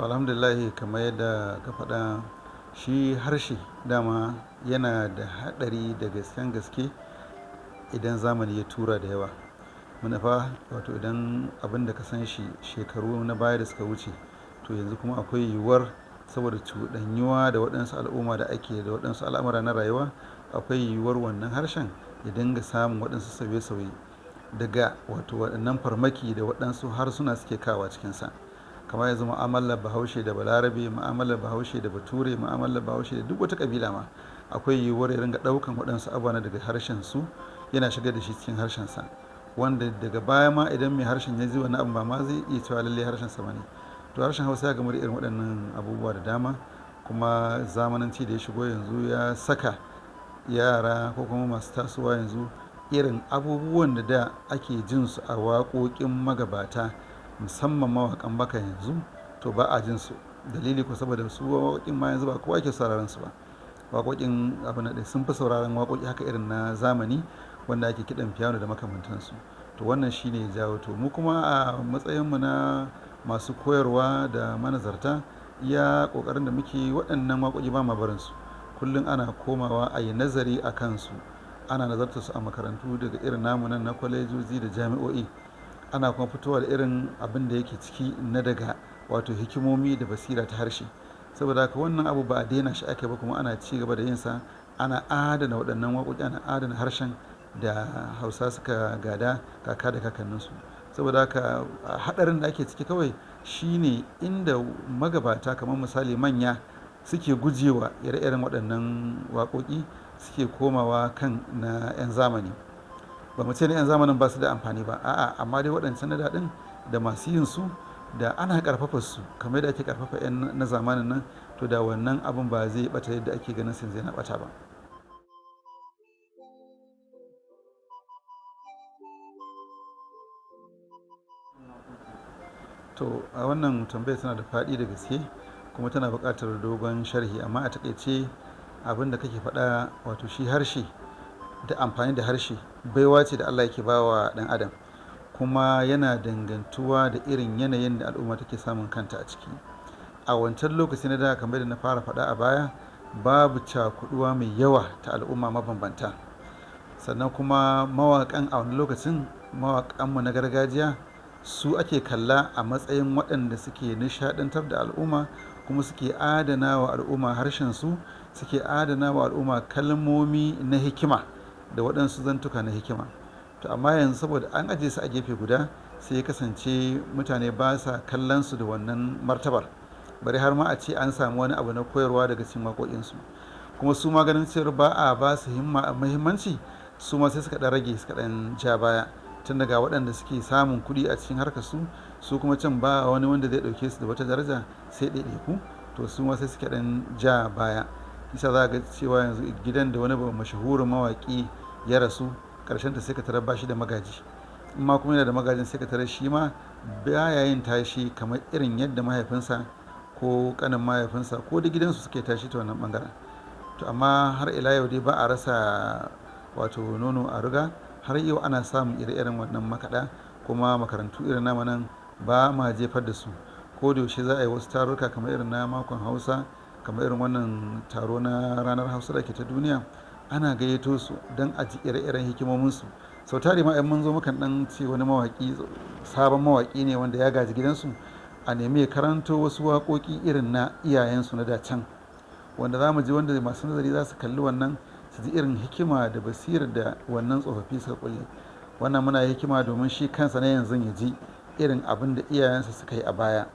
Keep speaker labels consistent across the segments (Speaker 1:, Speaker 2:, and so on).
Speaker 1: To alhamdulillah, kamar yadda ka faɗa, shi harshe dama yana da haɗari da gasken gaske idan zamani ya tura da yawa. Manufa wato idan abin da ka san shi shekaru na baya da suka wuce, to yanzu kuma akwai yiwuwar saboda cuɗanyuwa da waɗansu al'umma da ake da waɗansu al'amura na rayuwa, akwai yiwuwar wannan harshen ya dinga samun waɗansu sauye-sauye daga wato waɗannan farmaki da waɗansu harsuna suke kawo cikinsa. Kamar yanzu mu'amalar Bahaushe da Balarabe, mu'amalar Bahaushe da Bature, mu'amalar Bahaushe da duk wata ƙabila ma, akwai yiwuwar ya ringa ɗaukan waɗansu abubuwa daga harshen su yana shigar da shi cikin harshensa. Wanda daga baya ma idan mai harshen ya ji wani abu ba ma zai iya cewa lallai harshensa ba ne. To harshen Hausa ya gamu da irin waɗannan abubuwa da dama, kuma zamananci da ya shigo yanzu ya saka yara ko kuma masu tasowa yanzu irin abubuwan da da ake jin su a waƙoƙin magabata, musamman mawaƙan baka yanzu, to ba a jin su. Dalili kuwa saboda su waƙoƙin ma yanzu ba kowa yake sauraron su ba. Waƙoƙin abun nan sun fi sauraron waƙoƙi haka irin na zamani wanda ake kiɗan fiyano da makamantansu. To wannan shi ne ya jawo. To mu kuma a matsayin mu na masu koyarwa da manazarta, iya ƙoƙarin da muke yi waɗannan waƙoƙi ba ma barin su. Kullum ana komawa a yi nazari a kansu. Ana nazartar su a makarantu daga irin namu nan na kwalejoji da jami'o'i. Ana kuma fitowa da irin abin da yake ciki na daga wato hikimomi da basira ta harshe. Saboda haka wannan abu ba a daina shi ake ba kuma ana ci gaba da yin sa. Ana adana waɗannan waƙoƙi, ana adana harshen da Hausa suka gada kaka da kakanninsu. Saboda haka haɗarin da ake ciki kawai shine inda magabata kamar misali manya suke gujewa ire-iren waɗannan waƙoƙi, suke komawa kan na 'yan zamani. Ba mu ce na 'yan zamanin ba su da amfani ba, a'a, amma dai waɗancan na daɗin da masu yin su da ana ƙarfafa su kamar yadda ake ƙarfafa 'yan na zamanin nan, to da wannan abun ba zai ɓata yadda ake ganin sa yanzu yana ɓata ba. To a wannan tambayar tana da faɗi da gaske kuma tana buƙatar dogon sharhi, amma a taƙaice abin da kake faɗa wato shi harshe da amfani da harshe baiwa ce da Allah yake ba wa ɗan adam, kuma yana dangantuwa da irin yanayin da al'umma take samun kanta a ciki. A wancan lokaci na da, kamar yadda na fara faɗa a baya, babu cakuduwa mai yawa ta al'umma mabambanta. Sannan kuma mawaƙan a wani lokacin, mawaƙanmu na gargajiya, su ake kalla a matsayin waɗanda suke nishaɗantar da al'umma kuma suke adana wa al'umma harshensu, suke adana wa al'umma kalmomi na hikima da waɗansu zantuka na hikima. To amma yanzu saboda an ajiye su a gefe guda, sai ya kasance mutane ba sa kallon su da wannan martabar. Bari har ma a ce an samu wani abu na koyarwa daga cikin waƙoƙinsu. Kuma su ma ganin cewar ba a ba su himma muhimmanci, su ma sai suka ɗan rage, suka ɗan ja baya. Tun daga waɗanda suke samun kuɗi a cikin harkar su, su kuma can ba wani wanda zai ɗauke su da wata daraja sai ɗaiɗaiku, to su ma sai suka ɗan ja baya. Isa za ka ga cewa yanzu gidan da wani mashahurin mawaƙi ya rasu, ƙarshen ta sai ka tarar ba shi da magaji. In ma kuma yana da magajin, sai ka tarar shi ma baya yin tashi kamar irin yadda mahaifinsa ko ƙanin mahaifinsa ko da gidansu suke tashi ta wannan ɓangaren. To amma har ila yau dai ba a rasa wato nono a ruga. Har yau ana samun ire-iren wannan makaɗa, kuma makarantu irin namu nan ba ma jefar da su. Ko da yaushe za a yi wasu tarurruka kamar irin na makon Hausa, kamar irin wannan taro na ranar Hausa da ke ta duniya, ana gayyato su don a ji ire-iren hikimominsu. Sau tari ma in mun zo mukan ɗan ce wani mawaƙi, sabon mawaƙi ne wanda ya gaji gidansu, a nemi ya karanto wasu waƙoƙi irin na iyayensu na da can. Wanda za mu ji, wanda masu nazari za su kalli wannan su ji irin hikima da basirar da wannan tsofaffi suka kulle. Wannan muna hikima domin shi kansa na yanzu ya ji irin abin da iyayensa suka yi a baya.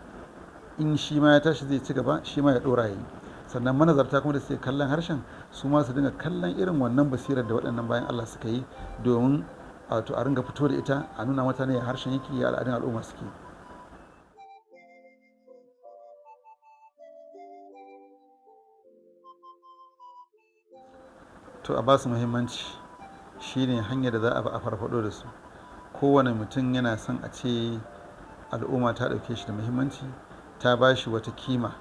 Speaker 1: In shi ma ya tashi zai ci gaba, shi ma ya ɗora yi. Sannan manazarta kuma da suke kallon harshen, su ma su dinga kallon irin wannan basirar da waɗannan bayan Allah suka yi domin wato a ringa fito da ita, a nuna mutane ya harshen yake, ya al'adun al'umma suke. To a ba su muhimmanci shine hanyar da za a bi a farfaɗo da su. Kowane mutum yana son a ce al'umma ta ɗauke shi da muhimmanci, ta ba shi wata kima.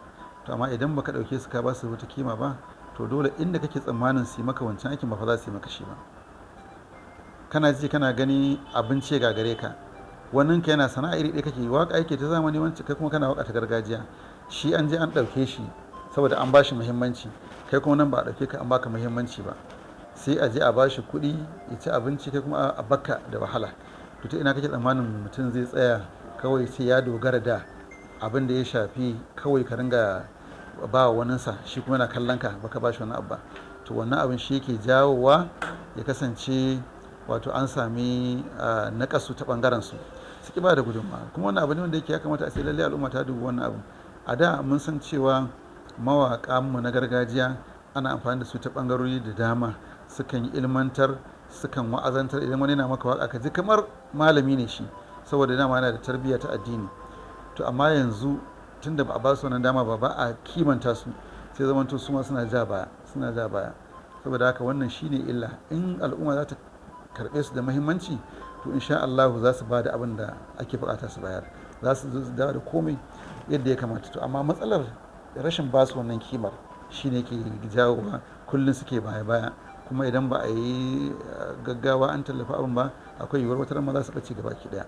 Speaker 1: To amma idan baka ɗauke su ka ba su wata kima ba, to dole inda kake tsammanin su yi maka wancan aikin ba fa za su yi maka shi ba. Kana ji kana gani abinci ya gagare ka. Waninka yana sana'a iri ɗaya kake yi, waƙa yake ta zamani, wancan kai kuma kana waƙa ta gargajiya. Shi an je an ɗauke shi saboda an bashi muhimmanci, kai kuma nan ba a ɗauke ka an baka muhimmanci ba. Sai a je a bashi kuɗi ya ci abinci, kai kuma a bakka da wahala. To ta ina kake tsammanin mutum zai tsaya kawai sai ya dogara da abin da ya shafi kawai ka ringa ba wa waninsa, shi kuma yana kallon ka baka bashi wani abu ba? To wannan abin shi yake jawowa ya kasance wato an sami naƙasu ta ɓangaren su, su ƙi ba da gudunmawa. Kuma wannan abu ne wanda yake ya kamata a ce lallai al'umma ta dubi wannan abu. A da mun san cewa mawaƙan mu na gargajiya ana amfani da su ta ɓangarori da dama. Sukan yi ilmantar, sukan wa'azantar. Idan wani yana maka waƙa, ka ji kamar malami ne shi, saboda dama yana da tarbiyya ta addini. To amma yanzu tunda ba a ba su wannan dama ba, ba a kimanta su, sai zamanto su ma suna ja baya, suna ja baya. Saboda haka wannan shine illa. In al'umma za ta karɓe su da muhimmanci, to insha Allahu za su ba da abin da ake buƙata su bayar, za su dawo da komai yadda ya kamata. To amma matsalar rashin ba su wannan kimar shine ke jawowa kullum suke baya baya. Kuma idan ba a yi gaggawa an tallafa abin ba, akwai yiwuwar wata ma za su ɓace gaba ki ɗaya.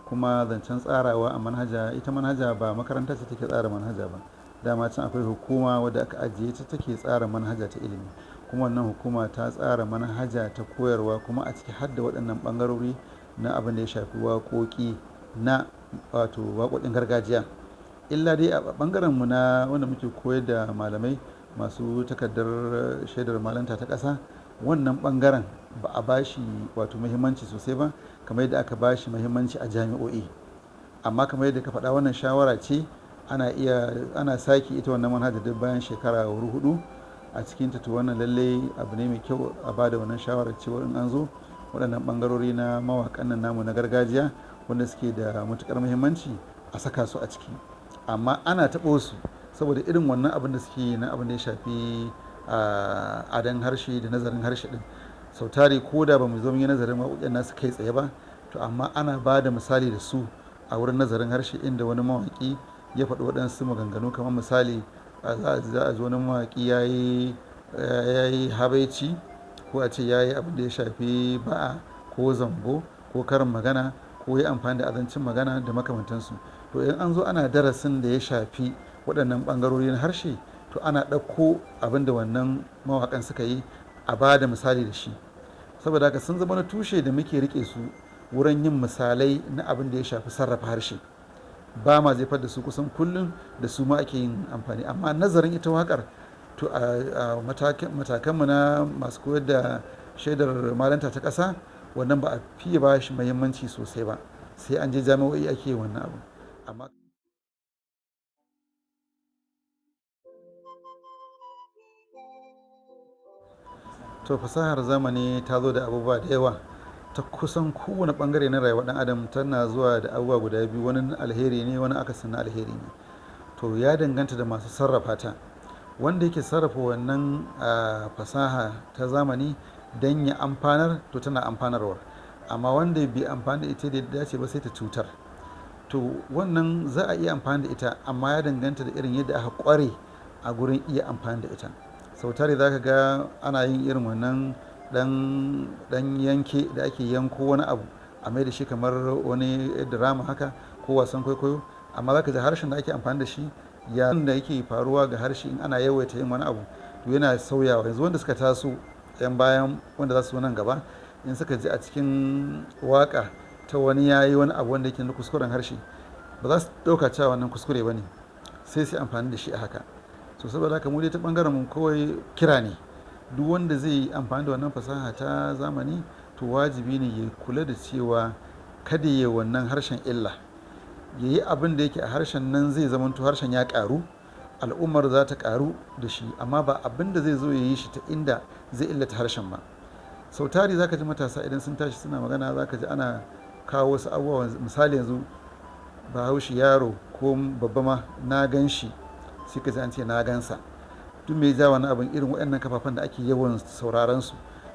Speaker 1: Kuma zancen tsarawa a manhaja, ita manhaja ba makaranta ce take tsara manhaja ba. Dama can akwai hukuma wadda aka ajiye ta take tsara manhaja ta ilimi. Kuma wannan hukuma ta tsara manhaja ta koyarwa, kuma a ciki har da waɗannan ɓangarori na abin da ya shafi waƙoƙi na wato waƙoƙin gargajiya. Illa dai a ɓangaren mu na wanda muke koyar da malamai masu takardar shaidar malanta ta ƙasa, wannan ɓangaren ba a bashi wato muhimmanci sosai ba kamar yadda aka bashi muhimmanci a jami'o'i. Amma kamar yadda ka faɗa, wannan shawara ce, ana iya ana sake ita wannan manhaja duk bayan shekara 4 a cikinta. To wannan lallai abu ne mai kyau a bada wannan shawarar cewa in an zo waɗannan ɓangarori na mawaƙan nan namu na gargajiya wanda suke da matuƙar muhimmanci, a saka su a ciki. Amma ana taɓo su saboda irin wannan abin da suke yi na abin da ya shafi adon harshe da nazarin harshe ɗin. Sau tari ko da ba mu zo mun yi nazarin waƙoƙin nasu kai tsaye ba, to amma ana ba da misali da su a wurin nazarin harshe, inda wani mawaƙi ya faɗi waɗansu maganganu, kamar misali za a ji wani mawaƙi ya yi habaici, ko a ce ya yi abin da ya shafi ba'a ko zambo ko karin magana, ko ya amfani da azancin magana da makamantansu. To in an zo ana darasin da ya shafi waɗannan ɓangarori na harshe, to ana ɗauko abin da wannan mawaƙan suka yi a ba da misali da shi. Saboda haka sun zama na tushe da muke riƙe su wurin yin misalai na abin da ya shafi sarrafa harshe. Ba ma jefar da su, kusan kullum da su ma ake yin amfani. Amma nazarin ita waƙar, to a matakanmu na masu koyar da shaidar malanta ta ƙasa, wannan ba a fiye ba shi muhimmanci sosai ba, sai an je jami'o'i ake yin wannan abu. Amma to fasahar zamani ta zo da abubuwa da yawa ta kusan kowane bangare na rayuwar ɗan adam. Tana zuwa da abubuwa guda biyu, wani alheri ne, wani akasin na alheri ne. To ya danganta da masu sarrafa ta. Wanda yake sarrafa wannan fasaha ta zamani don ya amfanar, to tana amfanarwa. Amma wanda bai amfani da ita da ya dace ba, sai ta cutar. To wannan za a iya amfani da ita, amma ya danganta da irin yadda aka ƙware a gurin iya amfani da ita. Sau tari za ka ga ana yin irin wannan ɗan yanke da ake yanko wani abu a mai da shi kamar wani drama haka ko wasan kwaikwayo. Amma za ka ji harshen da ake amfani da shi, ya da yake faruwa ga harshe in ana yawaita yin wani abu, to yana sauyawa. Yanzu wanda suka taso yan bayan, wanda za su nan gaba, in suka ji a cikin waka ta wani ya yi wani abu wanda yake na kuskuren harshe, ba za su ɗauka cewa wannan kuskure ba ne, sai su amfani da shi a haka. So saboda haka mu dai ta ɓangaren mu kawai kira ne, duk wanda zai yi amfani da wannan fasaha ta zamani, to wajibi ne ya kula da cewa kada ya wannan harshen illa, ya yi abin da yake a harshen nan zai zamanto harshen ya ƙaru, al'ummar za ta ƙaru da shi, amma ba abin da zai zo ya yi shi ta inda zai illata harshen ba. Sau tari za ka ji matasa idan sun tashi suna magana, za ka ji ana kawo wasu abubuwa. Misali yanzu Bahaushe, yaro ko babba ma, "na gan shi", sai ka ji an ce "na gansa". Duk me ya ja wannan abin? Irin waɗannan kafafen da ake yawan sauraron su,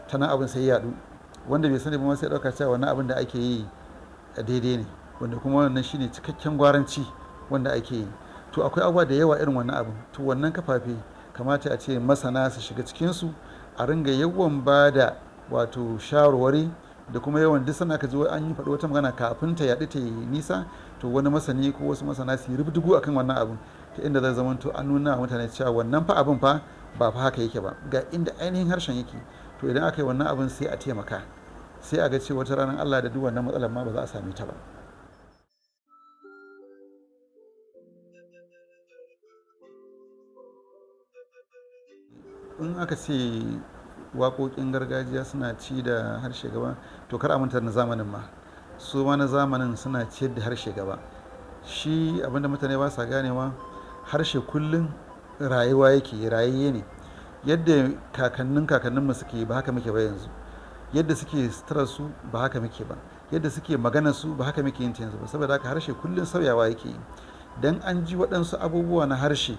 Speaker 1: ta nan abin sai ya yaɗu. Wanda bai sani ba ma sai ya ɗauka cewa wannan abin da ake yi daidai ne, wanda kuma wannan shine cikakken gwaranci wanda ake yi. To akwai abubuwa da yawa irin wannan abin. To wannan kafafe kamata a ce masana su shiga cikinsu, a ringa yawan ba da wato shawarwari da kuma yawan duk sanda aka ji an yi faɗi wata magana kafin ta yaɗu ta yi nisa, to wani masani ko wasu masana su yi rubdugu akan wannan abun, ta inda zai zama to an nuna wa mutane cewa wannan fa abun fa ba fa haka yake ba, ga inda ainihin harshen yake. To idan aka yi wannan abun sai a taimaka, sai a ga cewa wata ranar Allah da duk wannan matsalar ma ba za a same ta ba. In aka ce waƙoƙin gargajiya suna ci da harshe gaba, to kar a manta na zamanin ma. Su ma na zamanin suna ciyar da harshe gaba. Shi abinda mutane ba sa ganewa, harshe kullum rayuwa yake, rayayye ne. Yadda kakannin kakanninmu suke ba haka muke ba yanzu. Yadda suke suturar su ba haka muke ba. Yadda suke maganar su ba haka muke yin ta yanzu ba. Saboda haka harshe kullum sauyawa yake yi. Dan an ji waɗansu abubuwa na harshe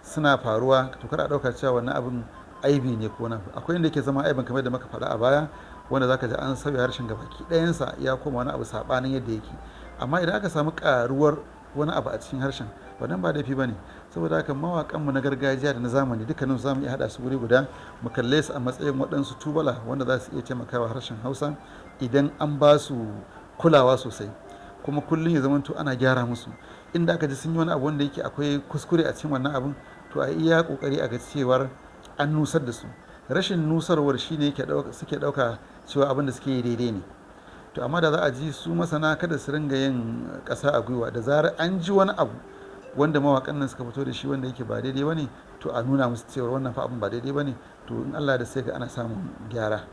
Speaker 1: suna faruwa, to kar a ɗauka cewa wannan abun aibi ne ko wani abu. Akwai inda yake zama aibin kamar yadda muka faɗa a baya, wanda za ka ji an sauya harshen gabaki ɗayansa ya koma wani abu saɓanin yadda yake. Amma idan aka samu ƙaruwar wani abu a cikin harshen, wannan ba laifi ba ne. Saboda haka mawaƙanmu na gargajiya da na zamani dukkanin su za mu iya haɗa su wuri guda, mu kalle su a matsayin waɗansu tubala wanda za su iya taimakawa harshen Hausa idan an ba su kulawa sosai. Kuma kullum ya zamanto ana gyara musu. Inda aka ji sun yi wani abu wanda yake akwai kuskure a cikin wannan abun, to a iya ƙoƙari a ga cewar an nusar da su. Rashin nusarwar shine yake ɗauka, suke ɗauka cewa abin da suke yi daidai ne. To amma da za a ji su masana kada su ringa yin ƙasa a gwiwa, da zarar an ji wani abu wanda mawaƙan nan suka fito da shi wanda yake ba daidai ba ne, to a nuna musu cewar wannan fa abun ba daidai ba ne. To in Allah da sai ga ana samun gyara.